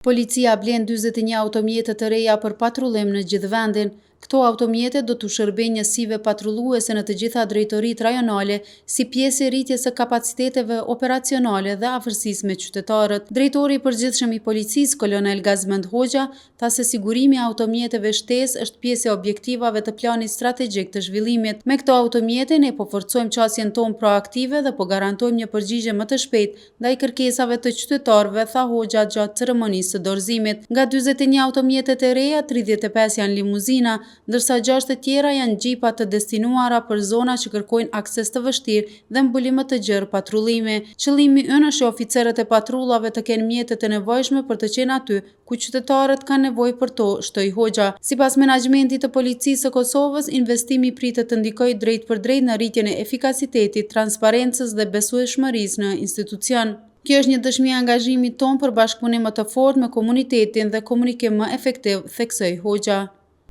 Policia blen 41 automjete të reja për patrullim në gjithë vendin. Këto automjete do t'u shërbejnë njësive patrulluese në të gjitha drejtoritë rajonale si pjesë e rritjes së kapaciteteve operacionale dhe afërsisë me qytetarët. Drejtori i Përgjithshëm i Policisë, Kolonel Gazmend Hoxha, tha se sigurimi i automjeteve shtesë është pjesë e objektivave të planit strategjik të zhvillimit. Me këto automjete ne po forcojmë qasjen tonë proaktive dhe po garantojmë një përgjigje më të shpejtë ndaj kërkesave të qytetarëve, tha Hoxha gjatë ceremonisë së dorëzimit. Nga 41 automjetet e reja, 35 janë limuzina, ndërsa 6 të tjera janë xhipa të destinuara për zona që kërkojnë akses të vështirë dhe mbulim më të gjerë patrullimi. Qëllimi ynë është që oficerët e patrullave të kenë mjetet e nevojshme për të qenë aty ku qytetarët kanë nevojë për to, shtoi Hoxha. Sipas menaxhmentit të Policisë së Kosovës, investimi pritet të ndikojë drejtpërdrejt në rritjen e efikasitetit, transparencës dhe besueshmërisë në institucion. Kjo është një dëshmi e angazhimit tonë për bashkëpunim më të fortë me komunitetin dhe komunikim më efektiv, theksoi Hoxha.